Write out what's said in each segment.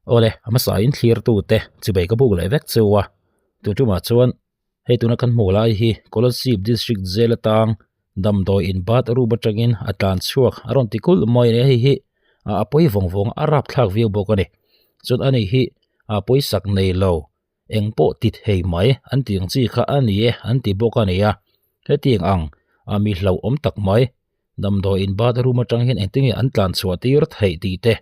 Awle, a hmasa in thlir tu te chibei ka buk leh vek chu a, tu tumah chuan hei tuna kan hmuh lai hi Kolasib District Jail atang damdawi in bathroom atangin a tlan chhuak a rawn ti kulh mai a ni a, hei hi a pawi vawng vawng a rapthlak viau bawk a ni, chuan ani hi a pawisak nei lo eng pawh ti thei mai an tih ang chi kha a ni e an ti bawk a ni a, hetiang ang a mi hlauhawm tak mai damdawi in bathroom atang hian engtin nge an tlan chhuah tir theih tih te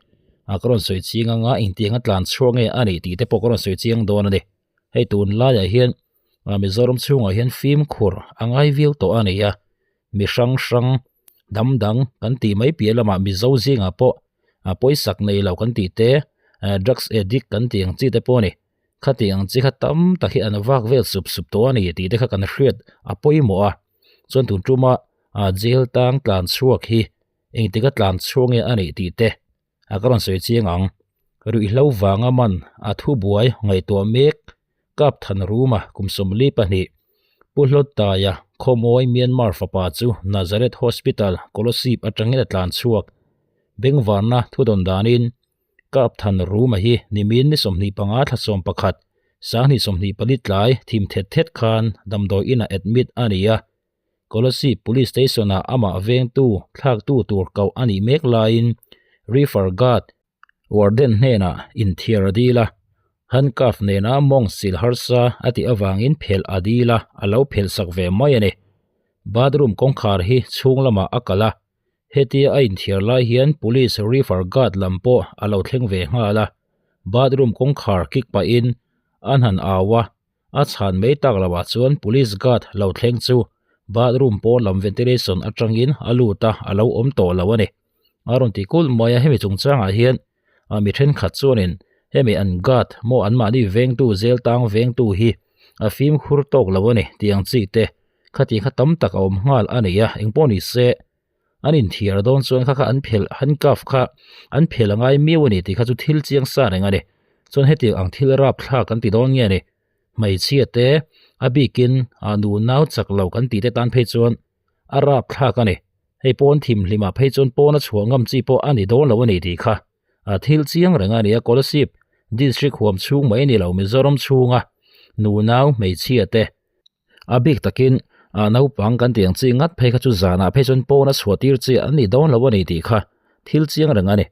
a ka rawn sawi chiang anga engtiang a tlan chhuak nge a nih tih te pawh ka rawn sawi chiang dawn a ni hei tun laiah hian ah Mizoram chhungah hian fimkhur a ngai viau tawh a ni a mi hrang hrang dam dang kan tih mai piah lamah Mizo zingah pawh ah pawisak nei lo kan tih te ah drugs addict kan tih ang chi te pawh a ni khati ang chi kha tam tak hi an vak vel sup sup tawh a ni tih te kha kan hriat a pawimawh a chuan tun tuma ah jail tang tlan chhuak hi engtik a tlan chhuak nge a nih tih te a ka rawn sawi chiang ang ruihhlo vanga man a thu buai ngaihtuah mek kap than ruma kum 42 Pu Hlawttaia Khawmawi Myanmar fapa chu Nazareth Hospital Kolasib atangin a tlan chhuak Bengvarna thudawn danin kap than ruma hi nimin ni 25 thla 11 2024 tlai thim thet thet khan damdawi inah admit a ni a Kolasib Police Station-ah amah vengtu thlaktu tur koh a nih mek laiin Reefer Guard Warden hnenah inthiar a dil a, handcuff nena mawng sil harsa a tih avangin phelh a dil a, a lo phelh sak ve mai a ni. Bathroom kawngkhar hi chhung lamah a kalh a, hetia a inthiar lai hian Police Reefer Guard lam pawh a lo thleng ve nghal a, bathroom kawngkhar kik pahin an han au a, A chhan mai tak loh ah chuan police guard lo thleng chu bathroom pawn lam ventilation atangin a lut a, a lo awm tawh lo a ni. A rawn ti kulh mai a, hemi chungchangah hian ah mi thenkhat chuanin hemi an guard maw anmahni vengtu zel tang vengtu hi a fimkhur tawk lo a ni tih ang chi te khati kha tam tak a awm nghal a ni a, engpawh ni se an inthiar dawn chuan kha kha an phelh handcuff kha an phelh a ngai miau a ni tih kha chu thil chiang sa reng a ni chuan hetiang ang thil rapthlak kan ti dawn nge ni hmeichhia te a bikin ah nu nau chak lo kan tih te tan phei chuan a rapthlak a ni hei pawn thim hlimah phei chuan pawn a chhuah ngam chi pawh a ni dawn lo a ni tih kha a thil chiang reng a ni a Kolasib district huam chhung mai a ni lo Mizoram chhunga nu nau hmeichhia te A bik takin ah naupang kan tih ang chi ngat phei kha chu zanah phei chuan pawn a chhuah tir chi an ni dawn lo a ni tih kha thil chiang reng a ni.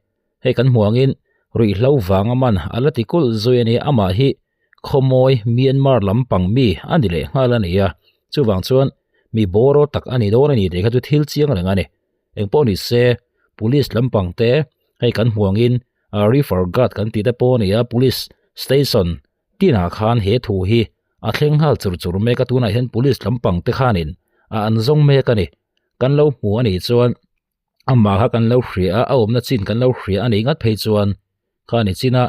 Hei kan hmuh angin ruihhlo vanga man a la ti kulh zui a ni amah hi Khawmawi Myanmar lampang mi a ni leh nghal a ni a, chuvang chuan mi bawraw tak a ni dawn a ni tih kha chu thil chiang reng a ni. Engpawh ni se police lampang te hei kan hmuh angin ah river guard kan tih te pawh a ni a police station Tinah khan he thu hi a thleng nghal chur chur mek a, tunah hian police lampang te khanin a an zawng mek a ni. Kan lo hmu a nih chuan amah kha kan lo hria a, a awmna chin kan lo hria a nih ngat phei chuan khani china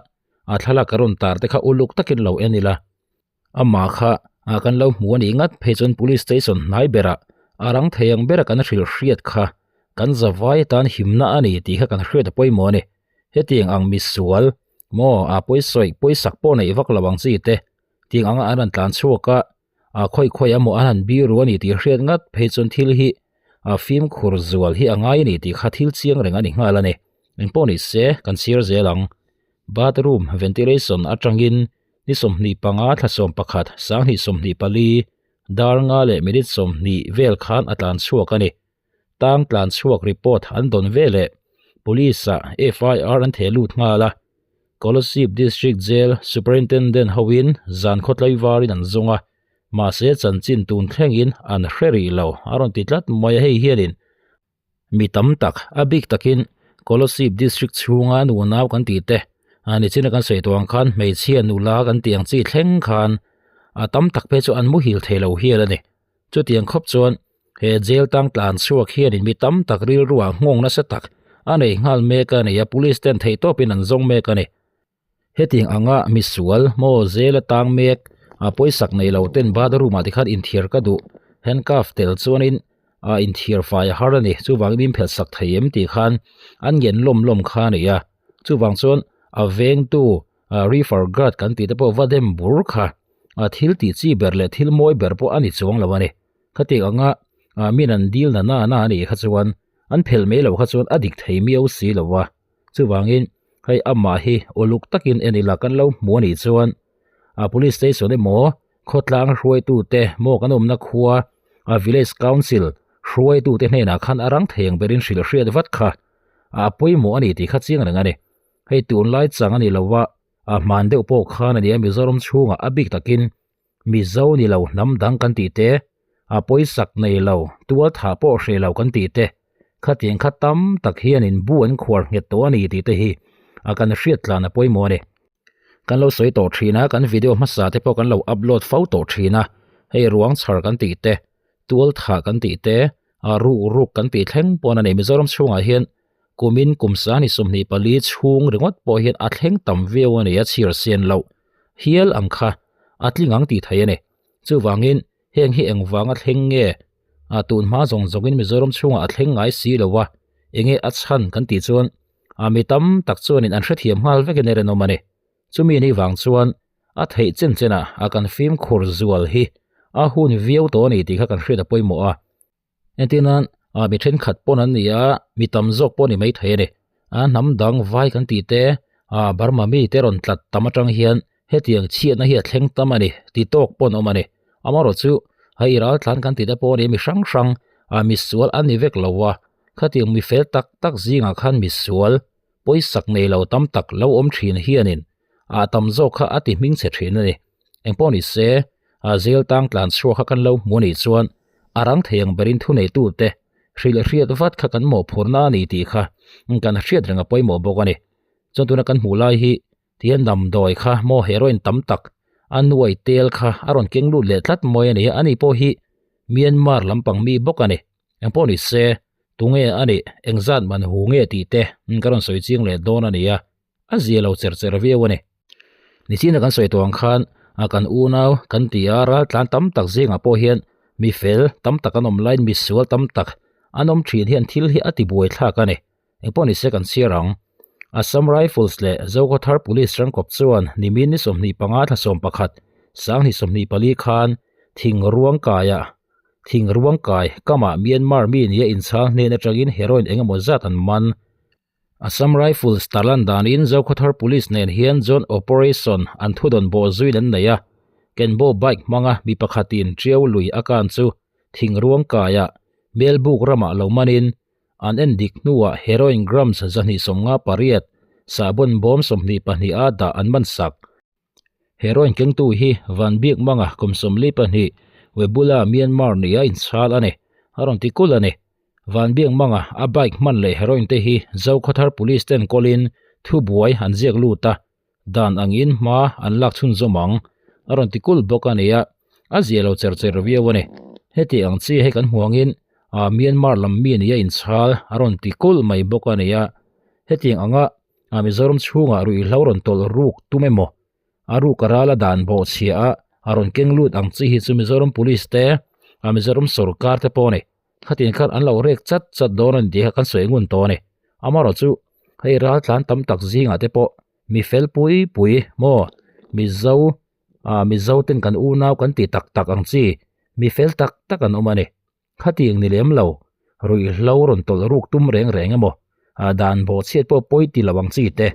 a thlalak a rawn tar te kha uluk takin lo en ila. Amah kha a kan lo hmu a nih ngat phei chuan police station hnai berah a rang thei ang bera kan hrilh hriat kha kan zavai atan himna a ni tih kha kan hriat a pawimawh a ni. Hetiang ang misual maw a pawisawi pawisak pawh neih vak lo ang chi te tiang anga an rawn tlan chhuak a a khawi khawi emaw an han biru a ni tih hriat ngat phei chuan thil hi a fimkhur zual hi a ngai a ni tih kha thil chiang reng a ni nghal a ni engpawh ni se kan chhiar zel ang bathroom ventilation atangin ni 25 thla 11 2024 dar nga leh minute 20 vel khan a tlan chhuak a ni. Tang tlan chhuak report an dawn veleh Police ah FIR an theh lut nghal a, Kolasib District Jail Superintendent hoin zan khawtlai varin an zawng a, mahse chanchin tun thlengin an hre rih lo a rawn ti tlat mai a, hei hianin mi tam tak a bik takin Kolasib District chhunga nunau kan tih te nichina kan sawi tawh ang khan hmeichhia nula kan tih ang chi thleng khan a tam tak phei chu an muhil thei lo hial a ni. Chutiang khawp chuan he jail tang tlan chhuak hianin mi tam tak rilruah nghawng nasa tak a nei nghal mek a ni a, police ten theih tawpin an zawng mek a ni. Hetiang anga misual maw jail a tang mek a pawisak nei lo ten bathroom ah tikhan inthiar ka duh handcuff tel chuanin a inthiar fai a har a ni, chuvangin min phelh sak thei em tih khan an ngen lawm lawm kha a ni a, chuvang chuan a vengtu reefer guard kan tih te pawh va dem bur kha a thil tih chi ber leh thil mawi ber pawh a ni chuang lo a ni. Khatiang anga min an dil na na na a nih kha chuan an phelh mai loh kha chuan a dik thei miau si lo a. Chuvangin Hei amah hi uluk takin en ila kan lo hmu a nih chuan a police station emaw khawtlang hruaitute maw kan awmna khua a village council hruaitute hnenah khan a rang thei ang berin hrilh hriat vat kha a pawimawh a ni tih kha chiang reng a ni. Hei tunlai chang a ni lo a, a hman deuh pawh khan a nia Mizoram chhungah a bik takin Mizo ni lo hnam dang kan tih te, a pawisak nei lo, tual thah pawh hreh lo kan tih te, khatiang kha tam tak hianin bu an khuar nghet tawh a ni tih te hi a kan hriat tlan a pawimawh a ni. Kan lo sawi tawh thin a, kan video hmasa te pawh kan lo upload fo tawh thin a, hei ruang chhar kan tih te, tual thah kan tih te, a ruk ruk kan tih thleng pawn a ni. Mizoram chhungah hian kumin kum sani 24 chhung ringawt pawh hian a thleng tam viau a ni a, chhir sen loh hial ang kha a tling ang tih theih a ni. Chuvangin heng hi engvanga thleng nge a tun hma zawng zawngin Mizoram chhungah a thleng ngai si lo a, enge a chhan kan tih chuan a mi tam tak chuanin an hrethiam nghal vekin a rinawm a ni. Chumi ni vang chuan a theih chen chen a a kan fimkhur zual hi a hun viau tawh a ni tih kha kan hriat a pawimawh a. Entir nan ah mi thenkhat pawn an ni a, mi tam zawk pawh a ni maithei a ni. A hnam dang vai kan tih te, ah Burma mi te rawn tlat tam atang hian hetiang chhiatna hi a thleng tam a ni ti tawk pawn awm a ni. Amaherawh chu hei ral tlan kan tih te pawh a ni a, mi hrang hrang ah misual an ni vek lo a, khatiang mi fel tak tak zingah khan misual pawisak nei lo tam tak lo awm thin hianin ah tam zawk kha a ti hming chhe thin a ni. Engpawh ni se, ah zel tang tlan chhuak kha kan lo hmu a nih chuan a rang thei ang berin thuneitute hrilh hriat vat kha kan mawhphurhna a ni tih kha kan hriat reng a pawimawh bawk a ni. Chuan tuna kan hmuh lai hi tihian damdawi kha maw heroin tam tak a nuai tel kha a rawn keng lut leh tlat mawi a ni a, ani pawh hi Myanmar lampang mi bawk a ni. Engpawh ni se, tunge a nih, engzat man hu nge tih te ka rawn sawi chiang leh dawn a ni a. A zia lo cher cher viau a ni. Nichina kan sawi tawh ang khan a kan unau kan ti a, ral tlan tam tak zingah pawh hian mi fel tam tak an awm laiin mi sual tam tak an awm thin hian thil hi a ti buai thlak a ni. Engpawh ni se kan chhiar ang. Assam Rifles leh Zokhawthar Police rangkawp chuan nimin ni 25 thla 11 sanghnih 24 khan thing ruang kaiah thing ruang kai kamah Myanmar mi nia inchhal hnen atangin heroin engemaw zat an man. Assam Rifles tarlan danin Zokhawthar Police nen hian Joint Operation an thudawn bawh zuin an nei a, Kenbo bike hmanga mi pakhatin Tiau lui a kan chu thingruang kaiah Melbuk ramah lo manin an en dik hnuah heroin grams 258 sahbawn bawm 22 a dah an man sak. Heroin kengtu hi Van Biak Manga kum 42 Webula Myanmar nia inchhal a ni, a rawn ti kulh a ni. Van Biak Manga a bike hman leh heroin te hi Zokhawthar Police ten kawlin thubuai an ziak lut a, dan angin hma an lak chhunzawm ang a rawn ti kulh bawk a ni a, a zia lo cher cher viau a ni. Heti ang chi hei kan hmu angin ah Myanmar lam mi nia inchhal a rawn ti kulh mai bawk a ni a, hetiang anga ah Mizoram chhungah ruihhlo rawn tawlh ruk tum emaw A ruk a ral a dan bawh chhia a, a rawn keng lut ang chi hi chu Mizoram Police te, a Mizoram sorkar te pawh a ni. Khatiang khan an lo rek chat chat dawn a ni tih kha kan sawi ngun tawh a ni. Amaherawhchu hei ral tlan tam tak zingah te pawh mi fel pui pui maw Mizo ah Mizo ten kan unau kan ti tak tak ang chi mi fel tak tak an awm a ni. Khatiang ni lem lo, ruihhlo rawn tawlh ruk tum reng reng emaw, a dan bawhchhiat pawh pawi ti lo ang chi te,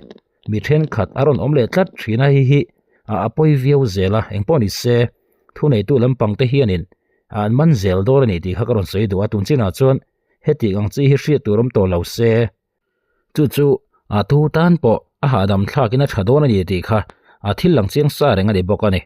mi thenkhat a rawn awm leh tlat thin a hei hi a a pawi viau zel a, engpawh ni se thuneitu lampang te hianin an man zel dawn a ni tih kha ka rawn sawi duh a, tun chinah chuan hetiang ang chi hi hriat tur awm tawh lo se. Chu chu a thu tan pawh a hahdam thlakin a tha dawn a ni tih kha a thil lang chiang sa reng a ni bawk a ni.